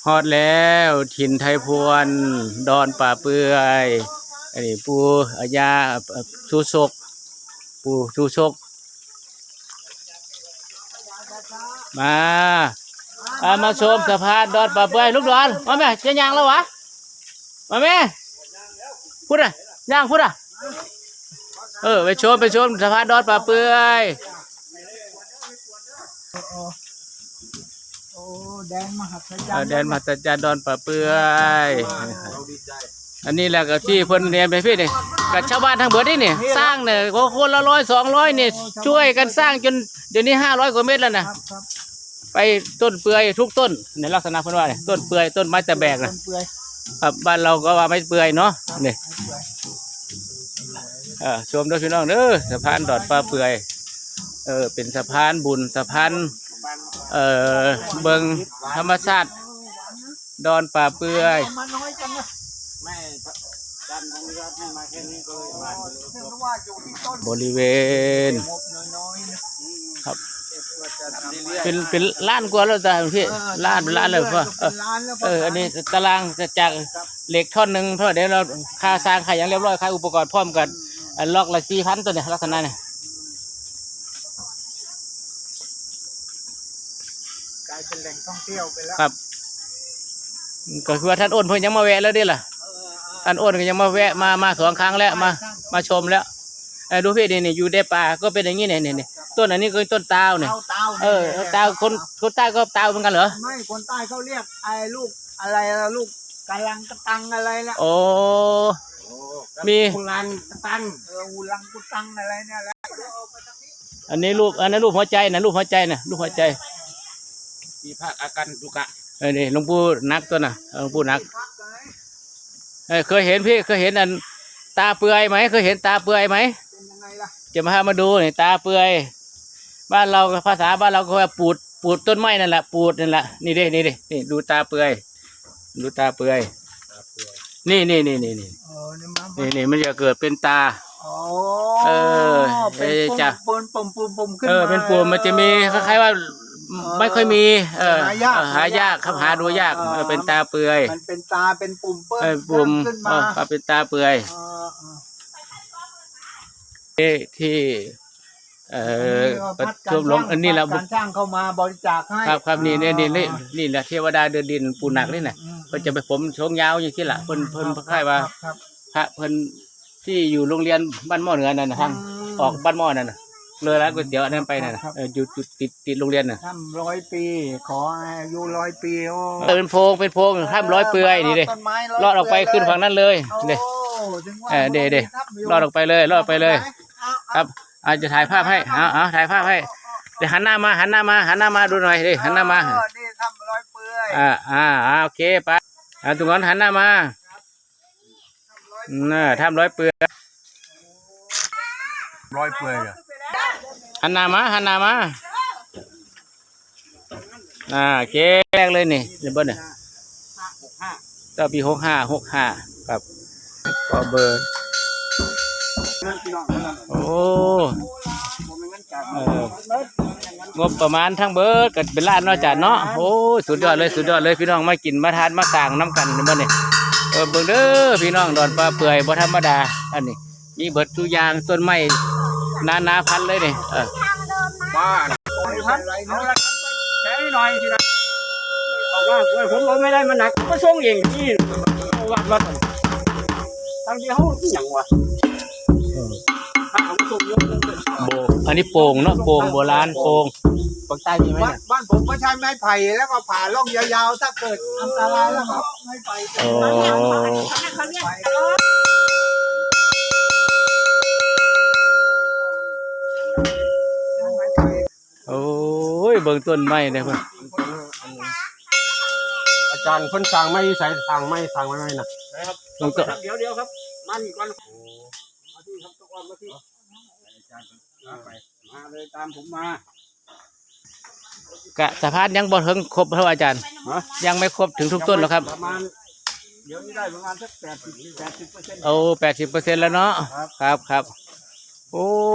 ຮອດແລ້ວ ຖິ່ນໄທພວນ ດອນປ່າເປື່ອຍ. ອັນນີ້ປູ່ອາຍາ ເອີ່ ຊູຊົກ ປູ່ຊູຊົກ. ມາ ອາ ມາຊົມສະພານດອນປ່າເປື່ອຍ. ລຸງດອນ ມາແມ່ ຈະຍ່າງແລ້ວຫວາ? ມາແມ່ ພຸ້ນນະ ຍ່າງພຸ້ນນະ. ເອີ ໄປຊົມ ໄປຊົມສະພານດອນປ່າເປື່ອຍ. ໂອ້ ແດນມະຫັດສະຈັນ ເອີ ແດນມະຫັດສະຈັນດອນປ່າເປື່ອຍ. ອັນນີ້ແຫຼະກໍທີ່ເພິ່ນແນມໄປພີ້ນີ້ ກໍຊາວບ້ານທັງເບິດນີ້ນີ້ ຊ້າງນີ້ ຄົນລະຮ້ອຍສອງຮ້ອຍນີ້ ຊ່ວຍກັນສ້າງຈົນດຽວນີ້ຫ້າຮ້ອຍກວ່າເມັດແລ້ວນະ. ໄປຕົ້ນເປື່ອຍທຸກຕົ້ນ ໃນລັກສະນະເພິ່ນວ່ານີ້ ຕົ້ນເປື່ອຍ ຕົ້ນໄມ້ຕະແບກນະ. ຕົ້ນເປື່ອຍ ຄັບ ບ້ານເຮົາກໍວ່າໄມ້ເປື່ອຍເນາະ ນີ້. ເອີ ຊົມເດີພີ່ນ້ອງເດີ ສະພານດອນປ່າເປື່ອຍ. ເອີ ເປັນສະພານບຸນ ສະພານ ເອີ ເບິ່ງທຳມະຊາດດອນປ່າເປື່ອຍ. ບໍລິເວນ ຄັບ ເປັນ ເປັນລ້ານກວ່າແລ້ວຈ້ະພີ່ ເອີ ລ້ານ ເປັນລ້ານແລ້ວ. ເອີ ເອີ ອັນນີ້ຕາລາງຈາກເຫຼັກທ່ອນໜຶ່ງ ເພາະວ່າດຽວເຮົາຄ່າສ້າງ ຄ່າຫຍັງລຽບຮ້ອຍ ຄ່າອຸປະກອນພ້ອມກັນ ອັນລັອກລະສີ່ພັນ ໂຕນີ້ ລັກສະນະນີ້ ກາຍເປັນແຫຼ່ງທ່ອງທ່ຽວໄປແລ້ວ. ຄັບ ກໍຄືວ່າທ່ານໂອນເພິ່ນຍັງມາແວະແລ້ວເດ້ລະ. ເອີ ເອີ ທ່ານໂອນກໍຍັງມາແວະ ມາ ມາສອງຄັ້ງແລ້ວ ມາ ມາຊົມແລ້ວ. ເອີ ດູພີ່ ນີ້ ນີ້ ຢູ່ໃນປ່າກໍເປັນຢ່າງນີ້ ນີ້ ນີ້ ນີ້ ຕົ້ນອັນນີ້ຄືຕົ້ນຕາວນີ້. ຕາວ ຕາວ ເອີ ນີ້ ຕາວ ຄົນ ຄົນໃຕ້ກໍຕາວເໝືອນກັນເຫຼືອ? ໄມ່ ຄົນໃຕ້ເຂົາຮຽກໄອ້ລູກອະໄລລະ ລູກກະລັງກະຕັງອະໄລລະ. ໂອ້ ໂອ້ ມີ ກຸລັງກະຕັງ ເອີ ອຸລັງກຸຕັງອະໄລນີ້ແຫຼະ. ອັນນີ້ຮູບ ອັນນັ້ນຮູບຫົວໃຈນະ ຮູບຫົວໃຈນະ ຮູບຫົວໃຈ. ທີ່ພະອາກັນຕຸກະ ເອີ ນີ້ ຫຼວງປູ່ໜັກຕົວນະ ເອີ ຫຼວງປູ່ໜັກ. ເອີ ເຄີຍເຫັນພີ່ ເຄີຍເຫັນອັນຕາເປືອຍໄໝ? ເຄີຍເຫັນຕາເປືອຍໄໝ? ເປັນຍັງໄງລະ? ຈະພາມາດູນີ້ ຕາເປືອຍ. ບ້ານເຮົາ ພາສາບ້ານເຮົາກໍວ່າປູດ ປູດຕົ້ນໄມ້ນັ້ນລະ ປູດນັ້ນລະ. ນີ້ເດ້ ນີ້ເດ້ ນີ້ ດູຕາເປືອຍ ດູຕາເປືອຍ. ນີ້ ນີ້ ນີ້ ນີ້ ນີ້ ອໍ ນີ້ມາ ນີ້ ນີ້ ມັນຈະເກີດເປັນຕາ. ອໍ ເອີ ເປັນ ເອີ ຈະ ເປັນປຸ່ມໆໆໆຂຶ້ນມາ. ເອີ ເປັນປຸ່ມ ມັນຈະມີ ອໍ ຄ້າຍໆວ່າ ອໍ ໄມ່ຄ່ອຍມີ. ເອີ ຫາຍາກ ເອີ ຫາຍາກ ຫາຍາກຄັບ ຫາດູຍາກ. ອໍ ເອີ ເປັນຕາເປືອຍ ມັນເປັນຕາ ເປັນປຸ່ມເປີ້ມ ເອີ ເປັນປຸ່ມ ຂຶ້ນມາ. ອໍ ກໍເປັນຕາເປືອຍ. ອໍ ເອີ ທີ່ ເອີ ອັນນີ້ກໍພັດການ ປະທ້ວງຫຼວງ ອັນນີ້ລະ ພັດການຊ່າງເຂົ້າມາບໍລິຈາກໃຫ້. ຄັບ ຄັບ ນີ້ ອ່າ ນີ້ ນີ້ ນີ້ ນີ້ແຫຼະເທວະດາເດີ່ນດິນປູ່ໜັກນີ້ນະ. ອືມ ເພິ່ນຈະໄປຖົມໂຊງຍາວຈັ່ງຊີ້ລະ. ເພິ່ນ ເພິ່ນ ອືມ ຄ້າຍໆວ່າ ຄັບ ຄັບ ພະເພິ່ນທີ່ຢູ່ໂຮງຮຽນບ້ານໝໍ້ເໜືອນັ້ນນະ ທາງ ອືມ ອອກບ້ານໝໍ້ນັ້ນນະ ເລີຍຮ້ານກ໋ວຍຕຽວອັນນັ້ນໄປນັ້ນນະ. ເອີ ຢູ່ຈຸດຕິດ ຕິດໂຮງຮຽນນະ. ທ່ານຮ້ອຍປີ ຂໍໃຫ້ອາຍຸຮ້ອຍປີ. ໂອ້ ເອີ ເປັນໂພງ ເປັນໂພງ ຖ້ຳລອຍເປືອຍນີ້ເດ້. ລອດອອກໄປຂຶ້ນຝັ່ງນັ້ນເລີຍ ໂອ້ ເດ້ ເອີ ເດ້ ເດ້ ລອດອອກໄປເລີຍ ລອດອອກໄປເລີຍ. ເອົາ ເອົາ ເອົາ ຈະຖ່າຍພາບໃຫ້ ເອົາ ເອົາ ຖ່າຍພາບໃຫ້. ເດ ຫັນໜ້າມາ ຫັນໜ້າມາ ຫັນໜ້າມາດູໜ່ອຍເດ ຫັນໜ້າມາ. ອໍ ນີ້ຖ້ຳລອຍເປືອຍ. ອ່າ ອ່າ ໂອເຄ ໄປ. ອ່າ ທຸກຄົນຫັນໜ້າມາ. ອ່າ ຖ້ຳລອຍເປືອຍ ລອຍເປືອຍ. ຫັນໜ້າມາ ຫັນໜ້າມາ. ອ່າ ເກງເລີຍນີ້ ເຫັນບໍ່ນີ້? ເຈົ້າ ປີຫົກຫ້າ ຫົກຫ້າ ຄັບ. ຂໍເບີ ໂອ້ ເອີ ງົບປະມານທັງເບີດກໍເປັນລ້ານເນາະ ອາຈານເນາະ. ໂອ້ຍ ສຸດຍອດເລີຍ ສຸດຍອດເລີຍ ພີ່ນ້ອງມາກິນມາທານມາສ້າງນຳກັນ ເຫັນບໍ່ນີ້? ເອີ ເບິ່ງເດີພີ່ນ້ອງ ດອນປ່າເປືອຍບໍ່ທຳມະດາ ອັນນີ້ ມີເບິດທຸກຢ່າງ ຕົ້ນໄມ້ນານາພັນເລີຍນີ້. ເອີ ບ້ານ ເອົາລະ ແຄ່ນີ້ໜ້ອຍຊິນະ ເອົາວ່າ ໂອ້ຍ ຜົມເອົາໄມ່ໄດ້ ມັນໜັກ ມາສົ່ງເອງນີ້ ເອົາວ່າ ວ່າ ທາງທີ່ເຮົາອີຫຍັງວະ? ເອີ ພາເອົາມາສົ່ງຢູ່ ໂບ ອັນນີ້ໂປ່ງເນາະ ໂປ່ງໂບລານ ໂປ່ງ. ປາກໃຕ້ມີໄໝ? ບ້ານ ບ້ານຜົມກໍໃຊ້ໄມ້ໄຜ່ ແລ້ວກໍຜ່າຮ່ອງຍາວໆ ຖ້າເກີດອັນຕະລາຍແລ້ວກໍໄມ້ໄຜ່. ອໍ ໂອ້ຍ ເບິ່ງຕົ້ນໄມ້ແດ່ເພິ່ນ ອາຈານເພິ່ນສ້າງໄມ້ຢູ່ໃສ? ສ້າງໄມ້ ສ້າງໄວ້ໄວ້ນະ ເບິ່ງຕົ້ນ ດຽວໆ ມານີ້ກ່ອນ. ມາທີ່ ມາເລີຍ ຕາມຜົມມາ. ກະສະພານຍັງບໍ່ເຖິງຄົບເທົ່າ ອາຈານ? ຮະ? ຍັງໄມ່ຄົບເຖິງທຸກຕົ້ນເນາະຄັບ? ປະມານ ດຽວນີ້ໄດ້ປະມານສັກແປດສິບ ແປດສິບເປີເຊັນ. ໂອ້ ແປດສິບເປີເຊັນແລ້ວເນາະ. ຄັບ ຄັບ ຄັບ. ໂອ້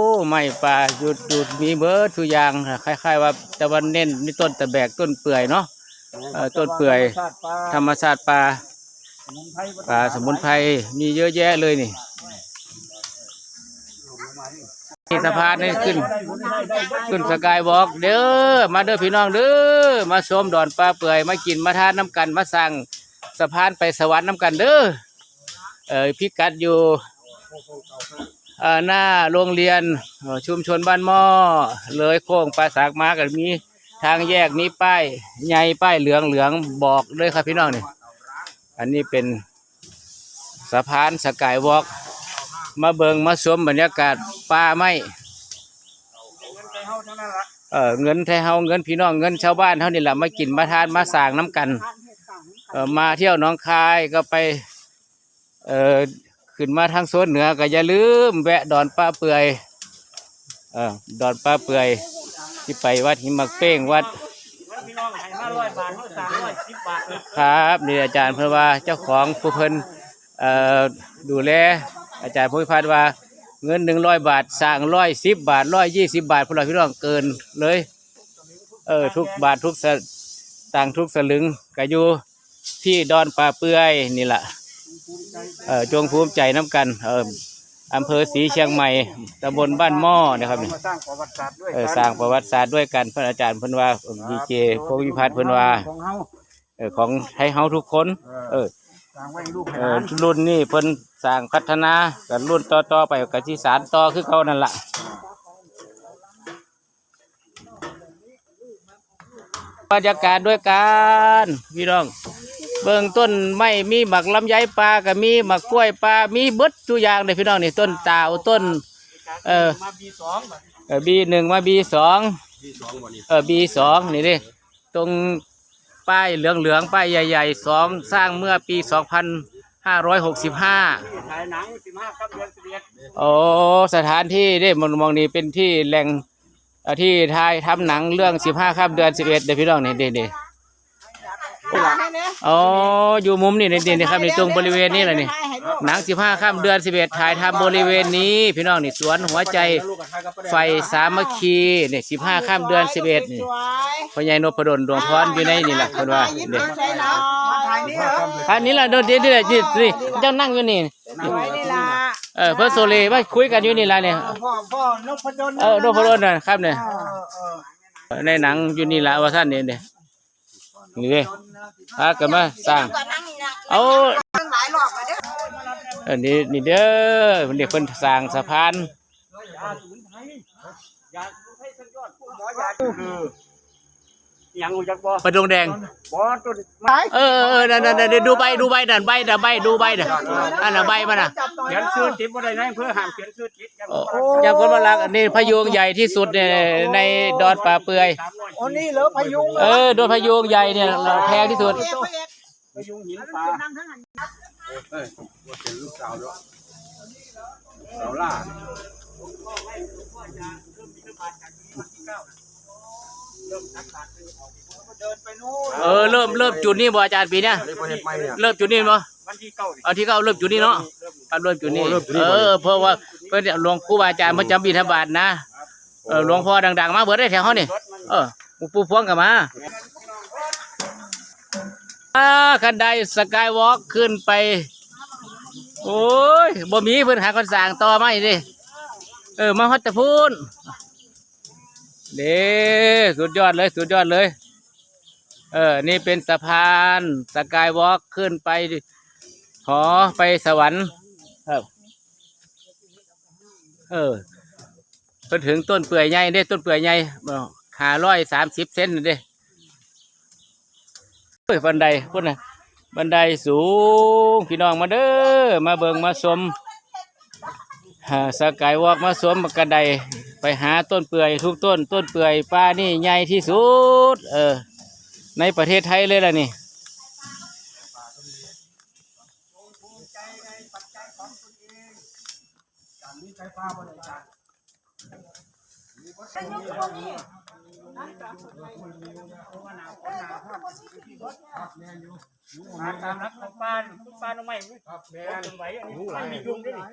ໄມ້ປ່າ ຢູ່ ຢູ່ ມີເບິດທຸກຢ່າງ ຄ້າຍໆວ່າ ແຕ່ວ່າເນັ້ນມີຕົ້ນຕະແບກ ຕົ້ນເປືອຍເນາະ. ເອີ ຕົ້ນເປື່ອຍ ທຳມະຊາດປ່າ ທຳມະຊາດປ່າ ສະໝຸນໄພ ປາສະໝຸນໄພ ມີເຍອະແຍະເລີຍນີ້. ນີ້ສະພານນີ້ຂຶ້ນ ຂຶ້ນສະກາຍວອກເດີ້ ມາເດີ້ພີ່ນ້ອງເດີ້ ມາຊົມດອນປ່າເປື່ອຍ ມາກິນມາທານນຳກັນ ມາສ້າງສະພານໄປສະຫວັນນຳກັນເດີ້. ເອີ ພິກັດຢູ່ ເອີ ໜ້າໂຮງຮຽນ ເອີ ຊຸມຊົນບ້ານໝໍ້ ເລີຍໂຄ້ງປ່າສັກມາກໍມີທາງແຍກ ມີປ້າຍໃຫຍ່ປ້າຍເຫຼືອງໆບອກເລີຍຄັບພີ່ນ້ອງນີ້. ອັນນີ້ເປັນ ສະພານສະກາຍວອກ ມາເບິ່ງມາຊົມບັນຍາກາດປ່າໄມ້ ເອີ ເງິນໄທເຮົາ ເງິນພີ່ນ້ອງ ເງິນຊາວບ້ານເຮົານີ້ລະ ມາກິນມາທານມາສ້າງນຳກັນ. ເອີ ມາທ່ຽວໜອງຄາຍກໍໄປ ເອີ ຂຶ້ນມາທາງໂຊນເໜືອກໍຢ່າລືມແວະດອນປ່າເປື່ອຍ ເອີ ດອນປ່າເປື່ອຍ ທີ່ໄປວັດຫິມໝາກເປ້ງ ວັດ ພີ່ນ້ອງໃຫ້ມາຮ້ອຍບາດ ເຮົາສ້າງຮ້ອຍສິບບາດ. ຄັບ ນີ້ອາຈານເພິ່ນວ່າ ເຈົ້າຂອງຜູ້ເພິ່ນ ເອີ ດູແລ ອາຈານພູພິພັດວ່າ ເງິນໜຶ່ງຮ້ອຍບາດ ສ້າງຮ້ອຍສິບບາດ ຮ້ອຍຊາວບາດ ພຸ້ນລະພີ່ນ້ອງ ເກີນເລີຍ. ເອີ ທຸກບາດທຸກສະຕາງ ທຸກສະລຶງ ກະຢູ່ ທີ່ດອນປ່າເປື່ອຍນີ້ລະ ເອີ ຈົ່ງພູມໃຈນຳກັນ ເອີ ອຳເພີສີຊຽງໃໝ່ ຕຳບົນບ້ານໝໍ້ນະຄັບນີ້ ມາສ້າງປະຫວັດສາດດ້ວຍ ເອີ ກັນ ສ້າງປະຫວັດສາດດ້ວຍກັນ. ເພິ່ນ ອາຈານເພິ່ນວ່າ ເອີ ດີເຈ ພົງວິພັດ ເພິ່ນວ່າ ຂອງເຮົາ ເອີ ຂອງໄທເຮົາທຸກຄົນ ເອີ ເອີ ສ້າງໄວ້ໃຫ້ລູກໃຫ້ຫຼານ ເອີ ລຸ້ນນີ້ເພິ່ນສ້າງພັດທະນາ ກັນລຸ້ນຕໍ່ໆໄປກໍຊິສານຕໍ່ຄືເກົ່ານັ້ນລະ. ບັນຍາກາດດ້ວຍກັນພີ່ນ້ອງ ເບິ່ງຕົ້ນໄມ້ ມີໝາກລຳໄຍປ່າກໍມີ ໝາກກ້ວຍປ່າ ມີເບິດທຸກຢ່າງເດ້ພີ່ນ້ອງນີ້ ຕົ້ນຕາວ ຕົ້ນ ເອີ ມາບີສອງ ເອີ ບີໜຶ່ງ ມາບີສອງ ບີສອງບໍ່ນີ້ ເອີ ບີສອງນີ້ເດ້ ຕົງປ້າຍເຫຼືອງໆ ປ້າຍໃຫຍ່ໆ ສອງ ສ້າງເມື່ອປີສອງພັນຫ້າຮ້ອຍຫົກສິບຫ້າ ຖ່າຍໜັງສິບຫ້າຄ່ຳເດືອນສິບເອັດ ໂອ້ ສະຖານທີ່ເດ້ ໝ່ອງນີ້ເປັນທີ່ແຫຼ່ງ ເອີ ທີ່ຖ່າຍທຳໜັງເລື່ອງສິບຫ້າຄ່ຳເດືອນສິບເອັດເດ້ພີ່ນ້ອງນີ້ ເດ້ໆ ອໍ ຢູ່ມຸມນີ້ ນີ້ ນີ້ຄັບ ນີ້ ຕົງບໍລິເວນນີ້ລະນີ້ ໜັງສິບຫ້າຄ່ຳເດືອນສິບເອັດ ຖ່າຍທຳບໍລິເວນນີ້ພີ່ນ້ອງນີ້ ສວນຫົວໃຈໄຟສາມັກຄີນີ້ ສິບຫ້າຄ່ຳເດືອນສິບເອັດນີ້ ພໍ່ໃຫຍ່ນົບພະດົນ ດວງພອນ ຢູ່ໃນນີ້ລະ ເພິ່ນວ່າເດ້ ອັນນີ້ລະ ໂດດເດັ່ນນີ້ລະ ນີ້ ນີ້ ເຈົ້ານັ່ງຢູ່ນີ້ ໄປນີ້ລະ ເອີ ເພິ່ນໂຊເລມາຄຸຍກັນຢູ່ນີ້ລະນີ້ ພໍ່ ພໍ່ນົບພະດົນ ເອີ ນົບພະດົນນະຄັບນີ້ ເອີ ເອີ ໃນໜັງຢູ່ນີ້ລະວ່າຊັ້ນນີ້ ນີ້ເດ້ ພາກັນມາສ້າງ ເອົາ ເອີ ນີ້ ນີ້ເດີ ເພິ່ນ ເພິ່ນສ້າງສະພານ ຫຍັງຮູ້ຈັກບໍ່? ປາດົງແດງ ບໍ່ ຕົ້ນ ເອີ ເອີ ເອີ ນັ້ນ ນັ້ນ ນັ້ນ ດູໃບ ດູໃບ ນັ້ນ ໃບ ນັ້ນ ໃບ ດູໃບ ນັ້ນ ອັນນັ້ນ ໃບມັນນະ ຂຽນຊື່ຕິດບໍ່ໄດ້ ໃນອຳເພີຫ້າມຂຽນຊື່ຕິດ ໂອ້ ຍັງຄົນມາລັກ ອັນນີ້ພະຍຸງໃຫຍ່ທີ່ສຸດໃນ ໃນດອນປ່າເປື່ອຍ ໂອ້ ນີ້ເຫຼືອພະຍຸງ ເອີ ໂດນພະຍຸງໃຫຍ່ນີ້ແພງທີ່ສຸດ ພະຍຸງຫີນປ່າ ເອີ ບໍ່ເປັນລູກສາວເນາະ ສາວຫຼ້າ ເອີ ເລີ່ມ ເລີ່ມຈຸດນີ້ບໍ່ອາຈານ ປີເນີ້ຍ ອັນນີ້ເພິ່ນເຮັດໃໝ່ເນຍ ເລີ່ມຈຸດນີ້ບໍ່? ວັນທີເກົ້າ ວັນທີເກົ້າເລີ່ມຈຸດນີ້ເນາະ ເລີ່ມຈຸດນີ້ ເລີ່ມຈຸດນີ້ ເອີ ເພາະວ່າເພິ່ນ ຫຼວງຄູບາອາຈານເພິ່ນຈຳບິນທະບາດນະ ເອີ ຫຼວງພໍ່ດັງໆ ມາເບິດເດ້ແຖວເຮົານີ້ ເອີ ປູ່ພວງກໍມາ ອ່າ ຄັນໄດສະກາຍວອກຂຶ້ນໄປ ໂອ້ຍ ບໍ່ມີ ເພິ່ນຫາກັນສ້າງຕໍ່ມາອີກເດ້ ເອີ ມາຮອດແຕ່ພຸ້ນ ເດ້ ສຸດຍອດເລີຍ ສຸດຍອດເລີຍ ເອີ ນີ້ເປັນສະພານສະກາຍວອກຂຶ້ນໄປຫໍ ໄປສະຫວັນ ເອີ ເອີ ເພິ່ນເຖິງຕົ້ນເປື່ອຍໃຫຍ່ເດ້ ຕົ້ນເປື່ອຍໃຫຍ່ ຫ້າຮ້ອຍສາມສິບເຊັນເດ້ ເອີ ບັນໄດພຸ້ນນະ ບັນໄດສູງ ພີ່ນ້ອງມາເດີ ມາເບິ່ງມາຊົມ ຫາສະກາຍວອກມາຊົມບັນໄດ ໄປຫາຕົ້ນເປື່ອຍທຸກຕົ້ນ ຕົ້ນເປື່ອຍປ່ານີ້ໃຫຍ່ທີ່ສຸດ ເອີ ໃນປະເທດໄທເລີຍລະນີ້. ຕາມຫຼັກຂອງປ່າ ປ່າໜໍ່ໄມ້ ມັນ ມັນມີຍຸງເດ້ນີ້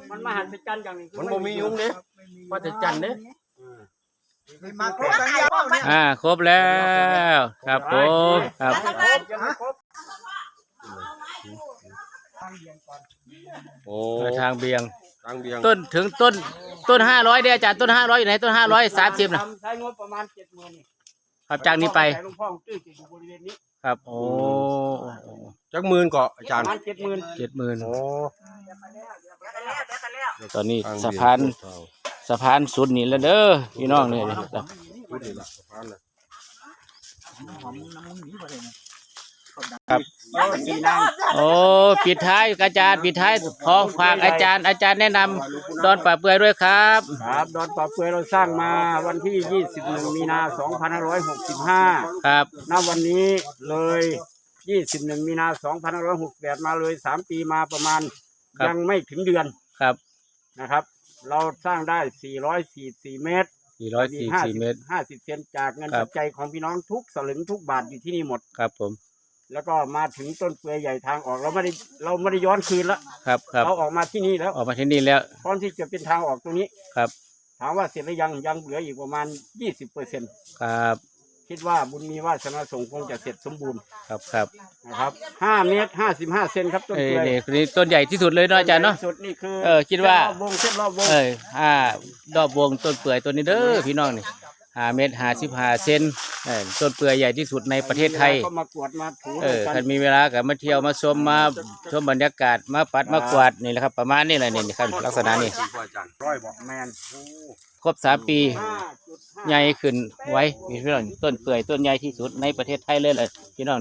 ມັນມະຫັດສະຈັນຢ່າງນີ້ ມັນບໍ່ມີຍຸງເດ້ ມະຫັດສະຈັນເດ້. อ่า ครบแล้วครับผม ครับ โอ้ ทางเบี่ยง ทางเบี่ยง ต้น ถึงต้น ต้นห้าร้อยเด้อาจารย์ ต้นห้าร้อยอยู่ไหน ต้นห้าร้อยสามสิบนะ ใช้งบประมาณเจ็ดหมื่นนี่ ครับ จากนี้ไป หลวงพ่อตื้อจะอยู่บริเวณนี้ ครับ โอ้ จักหมื่นเกาะอาจารย์ ประมาณเจ็ดหมื่น เจ็ดหมื่น โอ้ ตอนนี้สะพาน สะพานสุดนี่แล้วเด้อพี่น้อง นี่ สุดนี่ล่ะ สะพานน่ะ ครับ โอ้ ปิดท้ายอาจารย์ ปิดท้าย ขอฝากอาจารย์ อาจารย์แนะนำดอนป่าเปื่อยด้วยครับ ครับ ดอนป่าเปื่อยเราสร้างมาวันที่ยี่สิบเอ็ดมีนาสองพันห้าร้อยหกสิบห้า ครับ ณ วันนี้เลย ยี่สิบเอ็ดมีนาสองพันห้าร้อยหกสิบแปด มาเลยสามปี มาประมาณ ครับ ยังไม่ถึงเดือน ครับ นะครับ เราสร้างได้สี่ร้อยสี่สิบสี่เมตร สี่ร้อยสี่สิบสี่เมตร ห้าสิบเซน จากเงิน ครับ ปัจจัยของพี่น้องทุกสลึงทุกบาทอยู่ที่นี่หมด ครับผม แล้วก็มาถึงต้นเปื่อยใหญ่ทางออก เราไม่ได้ เราไม่ได้ย้อนคืนละ ครับ ครับ เราออกมาที่นี่แล้ว ออกมาที่นี่แล้ว พร้อมที่จะเป็นทางออกตรงนี้ ครับ ถามว่าเสร็จหรือยัง ยังเหลืออีกประมาณยี่สิบเปอร์เซ็นต์ ครับ คิดว่าบุญมีวาสนาส่งคงจะเสร็จสมบูรณ์ ครับ ครับ นะครับ ห้าเมตรห้าสิบห้าเซนครับ ต้น เอ้ย เปื่อย นี่ นี่ต้นใหญ่ที่สุดเลยเนาะอาจารย์เนาะ สุดนี่คือ เออ คิดว่า เส้นรอบวง เส้นรอบวง เอ้ย อ่า รอบวงต้นเปื่อยต้นนี้เด้อพี่น้องนี่ ห้าเมตรห้าสิบห้าเซน เออ ต้นเปื่อยใหญ่ที่สุดในประเทศไทย ก็มากวดมาถู เออ กัน คันมีเวลาก็มาเที่ยวมาชม มาชมบรรยากาศ มาปัด ครับ มากวาดนี่แหละครับ ประมาณนี้แหละนี่ครับ ลักษณะนี้ ร้อยบ่ แม่น ครบสามปี ห้าจุดห้า ใหญ่ขึ้นไว พี่น้อง ต้นเปื่อยต้นใหญ่ที่สุดในประเทศไทยเลยแหละพี่น้อง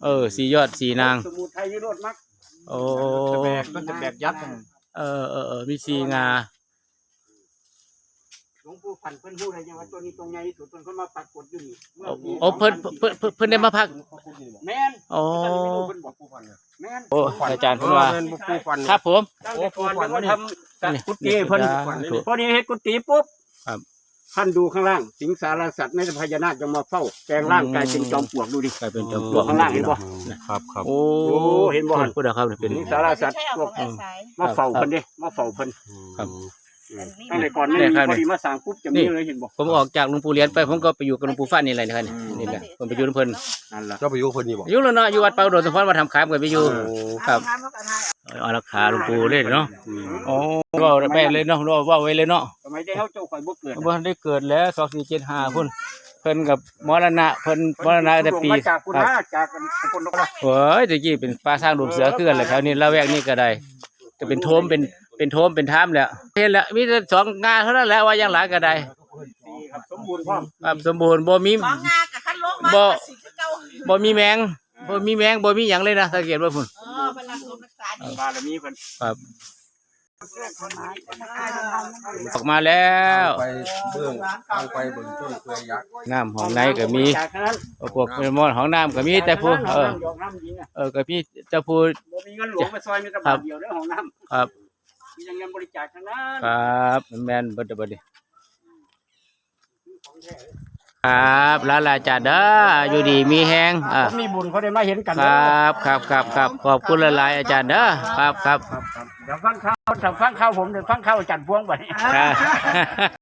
เออ สี่ยอดสี่นาง สมุทรไทยวิโรจน์มรรค โอ้ มันจะแบก มันจะแบกยักษ์ เออ เออ เออ มีสี่งา หลวงปู่ฝันเพิ่นฮู้ได้ยังว่าต้นนี้ต้นใหญ่ที่สุด เพิ่นก็มาปรากฏอยู่นี่ เมื่อปี โอ้ เพิ่น สองพันสี่ เพิ่น เพิ่น เพิ่นได้มาพัก แม่น อ๋อ เพิ่นบอกปู่ฝัน แม่น โอ้ อาจารย์เพิ่นว่า เออ แม่นปู่ฝัน ครับผม ตั้งแต่ก่อน โอ้ ปู่ฝัน ยังมาทำกุฏิเพิ่น สาธุ พอดีเฮ็ดกุฏิปุ๊บ ครับ ท่านดูข้างล่าง สิงสารสัตว์ ไม่ใช่พญานาค จะมาเฝ้า แปลงร่างกลายเป็นจอมปลวก ดูดิ กลายเป็นจอมปลวก ข้างล่างเห็นบ่ ครับ ครับ โอ้ โอ้ เห็นบ่ ผู้ใดครับเนี่ย เป็น สิงสารสัตว์ พวก อืม มาเฝ้าเพิ่นเด้ มาเฝ้าเพิ่น ครับ ตั้งแต่ก่อนไม่มี เนี่ยครับ พอดีมาสร้างปุ๊บ จะมีเลย เห็นบ่ ผมออกจากหลวงปู่เหรียญไป ผมก็ไปอยู่กับหลวงปู่ฟั่นนี่แหละนะครับ นี่แหละ ผมไปอยู่นำเพิ่น นั่นล่ะ เจ้าไปอยู่กับเพิ่นนี่บ่ อยู่แล้วเนาะ อยู่วัดป่าอุดมสมพร วัดถ้ำขามก็ไปอยู่ โอ้ ครับ อารักขาหลวงปู่เลยเนาะ อืม โอ้ เว้าไปเลยเนาะ เว้าไว้เลยเนาะ สมัยแต่เฮาเจ้าข่อยบ่เกิด บ่ทันได้เกิดแล้ว สองสี่เจ็ดห้า พุ้น เพิ่นก็มรณะ เพิ่นมรณะแต่ปี มาจากพุ้น ครับ มาจากสกลนคร โอ้ย แต่กี้เป็นป่าช้างดงเสือคือกันแหละ แถวนี้ละแวกนี้ก็ได้ ก็เป็นโถม เป็น เป็นโถม เป็นถ้ำแล้ว เห็นแล้ว มีแต่สองงาเท่านั้นแหละ ว่าอย่างหลายก็ได้ ครับ สมบูรณ์พร้อม ครับ สมบูรณ์ บ่มี สองงากับคันลงมา บ่ ก็สิคือเก่า บ่มีแมง บ่มีแมง บ่มีหยังเลยนะ สังเกตเบิ่งพุ้น เออ เพิ่นรักษาดี บารมีเพิ่น ครับ ออกมาแล้ว ไปเบิ่ง ทางไปเบิ่งต้นเปื่อยยักษ์ น้ำห้องในก็มี จากนั้น พวกมอนห้องน้ำก็มีแต่ผู้ เออ เออ ก็มีแต่ผู้ บ่มีเงินหลวงมาซอย มีแต่ ครับ บาทเดียวเด้อ ห้องน้ำ ครับ มีแต่เงินบริจาคทั้งนั้น ครับ แม่นเบิดเด้อบัดนี้ ครับ ลาลาอาจารย์เด้อ อยู่ดีมีแฮง อ่า มีบุญเขาได้มาเห็นกัน ครับ ครับ ครับ ครับ ขอบคุณหลายๆ อาจารย์เด้อ ครับ ครับ เดี๋ยวฟังข่าว ถ้าฟังข่าวผม เดี๋ยวฟังข่าวอาจารย์พวงบัดนี้ ครับ